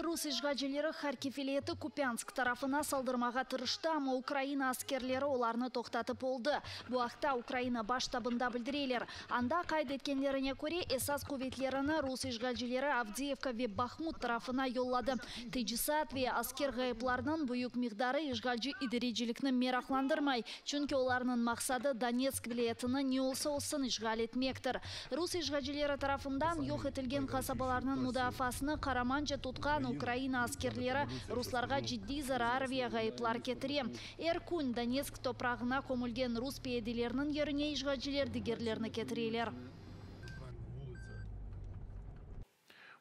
Rus işğalcileri Harkiv vilâyeti Kupânsk tarafına saldırmağa tırıştı, amma Ukraina askerleri olarnı toqtatıp oldı. Bu aqta Ukraina Baş ştabında bildireler. Anda qayd etkenlerine köre, esas quvetlerini rus işğalcileri Avdiyevka ve Bahmut tarafına yolladı. Tecisat ve asker ğayıplarınıñ büyük miqdarı işğalci idarecilikni meraqlandırmay, çünki olarnıñ maqsadı Donetsk vilâyetini ne olsa olsun işğal etmektir. Rus işğalcileri tarafından yoq etilgen qasabalarnıñ mudafaasını qaramanca tutqan Ukraina askerleri ruslarğa ciddiy zarar ve ğayıplar ketire. Er kün Donetsk toprağına kömülgen rus piyadeleriniñ yerine işğalciler digerlerini ketireler.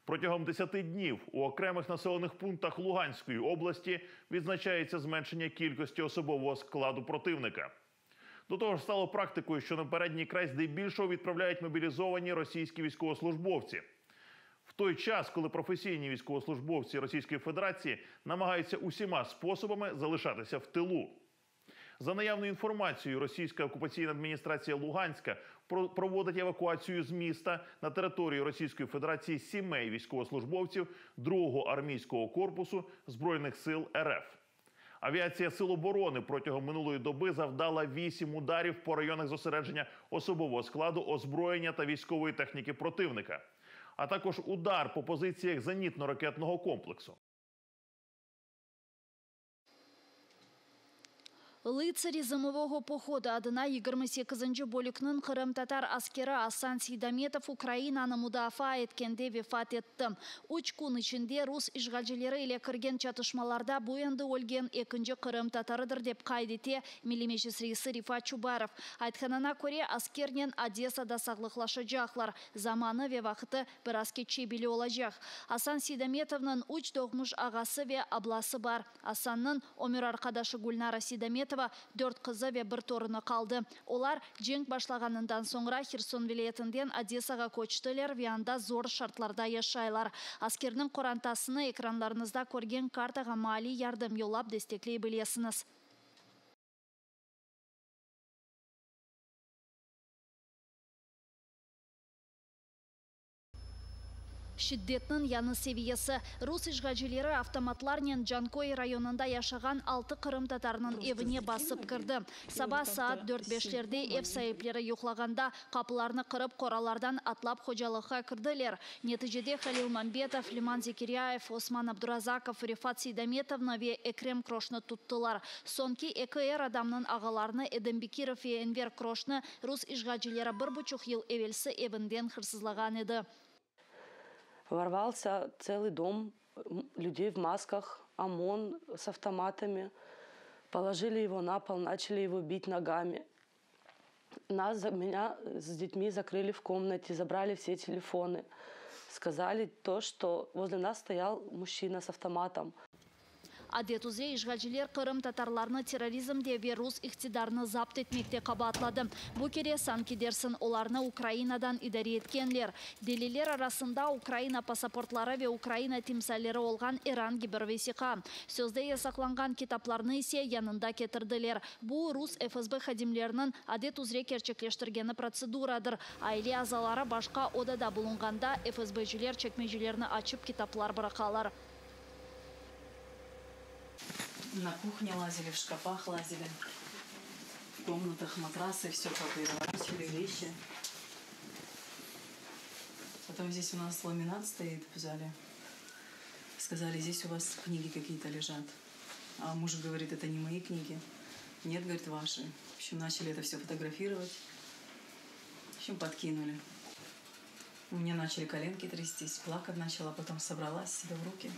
Протягом 10 днів у окремих населених пунктах Луганської області відзначається зменшення кількості особового складу противника. До того ж, стало практикою, що на передній край здебільшого відправляють мобілізовані російські військовослужбовці. В той час, коли професійні військовослужбовці Російської Федерації намагаються усіма способами залишатися в тилу. За наявною інформацією, російська окупаційна адміністрація Луганська проводить евакуацію з міста на територію Російської Федерації сімей військовослужбовців 2-го армійського корпусу Збройних сил РФ. Авіація Сил оборони протягом минулої доби завдала 8 ударів по районах зосередження особового складу, озброєння та військової техніки противника, а також удар по позиціях зенітно-ракетного комплексу. Лицарі зимового походу adına 28-nci bölükniñ qırımtatar askeri Asan Seydametov Ukrainanı mudafaa etkende vefat etti. Üç kün içinde rus işğalcileri ile kirgen çatışmalarda bu endi ölgen ekinci qırımtatarıdır, dep qayd ete Milliy Meclis reisi Refat Çubarov. Aytqanına köre, askernen Odessada sağlıqlaşacaqlar. Zamanı ve vaqıtı biraz keççe belli olacaq. Asan Seydametovnıñ üç doğmuş ağası ve ablası bar. Asannıñ ömür arqadaşı Gülnara Seydametova, dört qızı ve bir torunı qaldı. Olar cenk başlağanından soñra Herson vilâyetinden Odessağa köçtiler ve anda zor şartlarda yaşaylar. Askerniñ qorantasını ekranlarıñızda körgen kartağa maliy yardım yollap destekley bilesiñiz. Şiddetniñ yañı seviyesi. Rus işğalcileri avtomatlarnen Canköy rayonında yaşağan altı qırımtatarnıñ evine basıp kirdi. Saba saat dört-beşlerde ev saipleri yuqlağanda qapılarnı qırıp, qoralardan atlap hocalıqqa kirdiler. Neticede Halil Mambetov, Leman Zekiryayev, Osman Abdurazakov, Refat Seydametovnı ve Ekrem Kroşnı tuttılar. Soñki eki er adamnıñ ağalarını Edem Bekirov ve Enver Kroşnı rus işğalcileri bir buçuq yıl evelsi evinden hırsızlağan edi. Ворвался целый дом людей в масках, ОМОН с автоматами. Положили его на пол, начали его бить ногами. Нас, меня с детьми закрыли в комнате, забрали все телефоны. Сказали то, что возле нас стоял мужчина с автоматом. Adet üzre işğalciler qırımtatarlarnı terrorizmde ve rus iqtidarını zapt etmekte qabaatladı. Bu kere sanki dersiñ olarnı Ukrainadan idare etkenler. Deliller arasında Ukraina pasaportları ve Ukraina timsalleri olğan er angi bir vesiqa. Sözde yasaqlanğan kitaplarnı ise yanında ketirdiler. Bu, rus FSB hadimleriniñ adet üzre kerçekleştirgeni protseduradır. Aile azaları başqa odada bulunğanda FSBciler çekmecelerni açıp kitaplar bıraqalar. На кухне лазили, в шкафах лазили, в комнатах матрасы, все попереворачивали, вещи. Потом здесь у нас ламинат стоит в зале. Сказали, здесь у вас книги какие-то лежат. А муж говорит, это не мои книги. Нет, говорит, ваши. В общем, начали это все фотографировать. В общем, подкинули. У меня начали коленки трястись, плакать начала, потом собралась себе в руки.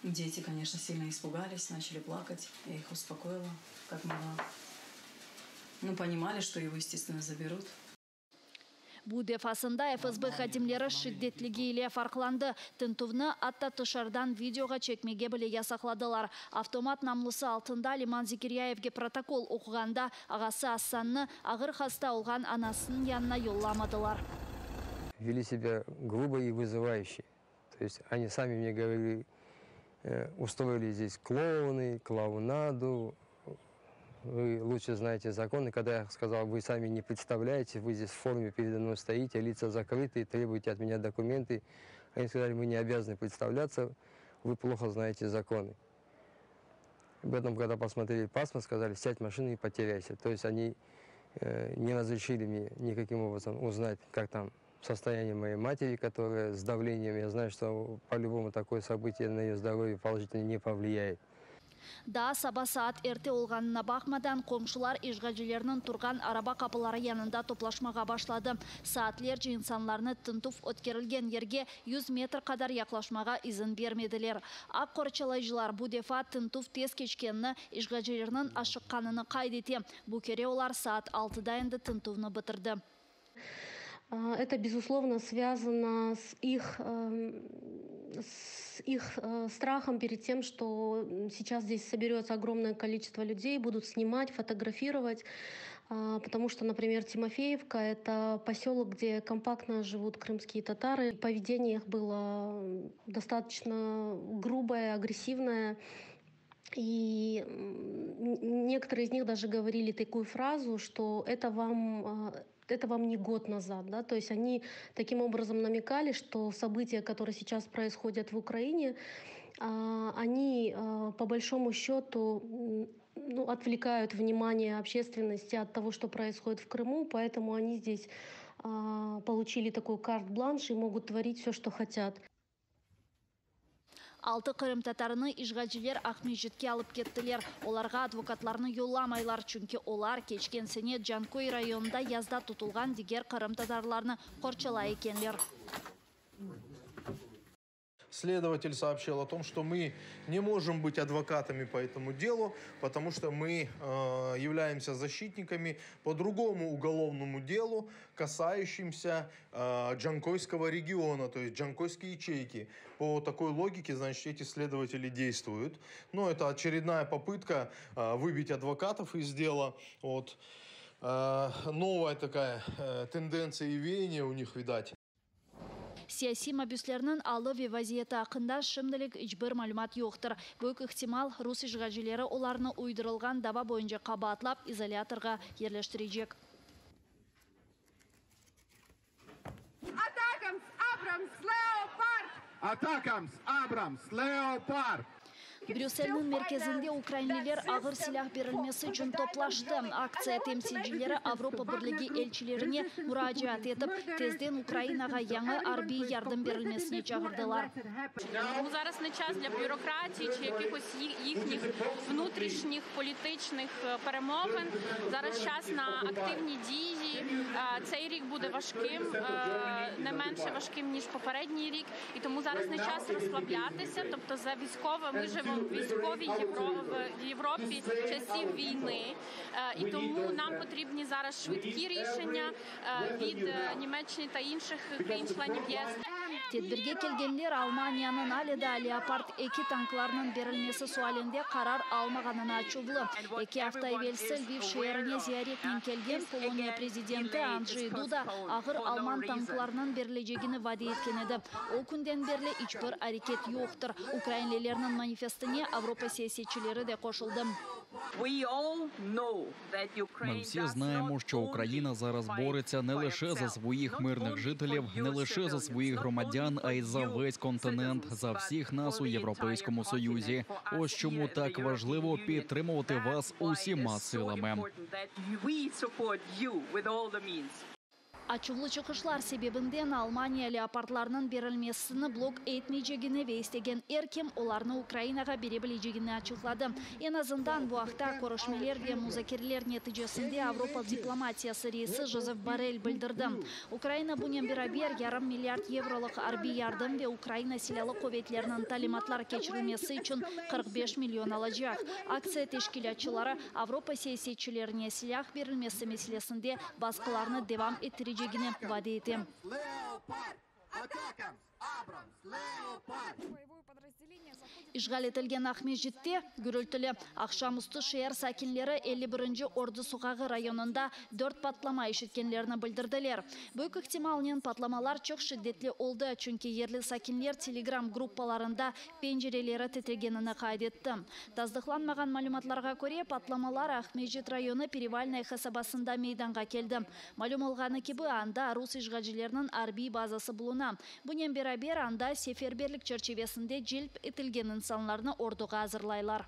Дети, конечно, сильно испугались, начали плакать. Я их успокоила, как могла. Понимали, что его, естественно, заберут. Bu defasında FSB hadimleri şiddetligi ile farqlandı. Tintüvni atta tışarıdan videoğa çekmege bile yasaqladılar. Avtomat namlusı altında Leman Zekiryayevge protokol oquğanda ağası Asannı ağır hasta olğan anasınıñ yanına yollamadılar. Вели себя грубо и вызывающе. То есть они сами мне говорили, э, устроили здесь клоуны, клоунаду, вы лучше знаете законы. Когда я сказал, вы сами не представляете, вы здесь в форме передо мной стоите, лица закрыты, требуете от меня документы. Они сказали, мы не обязаны представляться, вы плохо знаете законы. Об этом, когда посмотрели паспорт, сказали, сядь в машину и потеряйся. То есть они э, не разрешили мне никаким образом узнать, как там состояние моей матери, которая с давлением, я знаю, что по-любому такое событие на ее здоровье положительно не повлияет. Daa saba saat erte olğanına baqmadan, qomşular işğalcilerniñ turğan araba qapıları yanında toplaşmağa başladı. Saatlerce insanlarnı tintüv ötkerilgen yerge 100 metr qadar yaqlaşmağa izin bermediler. Aq qorçalayıcılar bu defa tintüv tez keçkenini, işğalcilerniñ aşıqqanını qayd ete. Bu kere olar saat 6da endi tintüvni bitirdi. Это, безусловно, связано с их, эм, с их э, страхом перед тем, что сейчас здесь соберется огромное количество людей, будут снимать, фотографировать. А, потому что, например, Тимофеевка — это поселок, где компактно живут крымские татары. Поведение их было достаточно грубое, агрессивное. И некоторые из них даже говорили такую фразу, что это вам а, это вам не год назад, да, то есть они таким образом намекали, что события, которые сейчас происходят в Украине, а, они а, по большому счету ну, отвлекают внимание общественности от того, что происходит в Крыму, поэтому они здесь получили такой карт-бланш и могут творить все, что хотят. 6 qırımtatarını işğalciler Aqmescitke alıp kettiler. Olarğa advokatlarnı yollamaylar, çünki olar keçken sene Canköy rayonında yazda tutulğan diger qırımtatarlarnı qorçalay ekenler. Следователь сообщил о том, что мы не можем быть адвокатами по этому делу, потому что мы э, являемся защитниками по другому уголовному делу, касающимся э, Джанкойского региона, то есть Джанкойской ячейки. По такой логике, значит, эти следователи действуют. Но это очередная попытка э, выбить адвокатов из дела. Вот. Э, новая такая э, тенденция и веяние у них, видать. Siyasiy mabüslerniñ alı ve vaziyeti aqqında şimdilik iç bir malümat yoqtır. Büyük ihtimal rus işğalcileri olarnı uydurılğan dava boyunca qabaatlap izolâtorğa yerleştirecek. ATACMS, Abrams, Leopard! ATACMS, Abrams, Leopard! Brüsselniñ merkezinde ukrainliler ağır silâh berilmesi içün toplaştı. Aktsiya temsilcileri Avropa Birligi elçilerine muracaat etip, tezden Ukrainağa yañı arbiy yardım berilmesine çağırdılar. Bu zaraz ne час для бюрократії чи якихось їхніх внутрішніх політичних перемовин. Зараз час на активні дії. Цей рік буде важким, не менше важким, ніж попередній рік. І тому зараз не час розслаблятися. Тобто за військове ми живемо в військовій в Європі часів війни. І тому нам потрібні зараз швидкі рішення від Німеччини та інших країн-членів ЄС. Tedbirge kelgenler Almaniyanıñ ale daa Leopard 2 tanklarınıñ berilmesi sualinde qarar almağanına açuvlı. 2 afta evelsi Lviv şeerine ziyaretnen kelgen Poloniya prezidenti Andjey Duda ağır alman tanklarınıñ berilecegini vade etken edi. O künden berli iç bir areket yoqtır. Ukrainlilerniñ manifestine Avropa siyasetçileri de qoşuldı. Ми всі знаємо, що Україна зараз бореться не лише за своїх мирних жителів, не лише за своїх громадян, а й за весь континент, за всіх нас у Європейському Союзі. Ось чому так важливо підтримувати вас усіма силами. Açuvlı çıqışlar sebebinden Almaniya Leopardlarnıñ berilmesini blok etmeycegini ve istegen er kim olarnı Ukrainağa bere bilecegini açıqladı. Eñ azından bu aqta körüşmeler ve muzakereler neticesinde Avropa diplomatiyası reisi Jozef Borrell bildirdi. Ukraina bunen beraber yarım milliard yevrolıq arbiy yardım ve Ukraina Silâlı quvetleriniñ talimatlar keçirilmesi içün 45 million alacaq. Aktsiya teşkilâtçıları Avropa siyasetçilerine silâh berilmesi meselesinde basqılarnı devam ettirecegini vade ete. Abrams, Leopard! İşğal etilgen Aqmescitte gürültüli aqşam üstü şeer sakinleri 51-nci Ordu soqağı rayonında dört patlama eşitkenlerini bildirdiler. Büyük ihtimalnen patlamalar çoq şiddetli oldı, çünki yerli sakinler Telegram gruppalarında pencereleri titregenini qayd etti. Tasdıqlanmağan malümatlarğa köre, patlamalar Aqmescit rayonı Perevalnoye qasabasında meydanğa keldi. Malüm olğanı kibi, anda rus işğalcileriniñ arbiy bazası buluna. Bunen beraber, anda seferberlik çerçivesinde celp etilgen insanlarnı orduğa azırlaylar.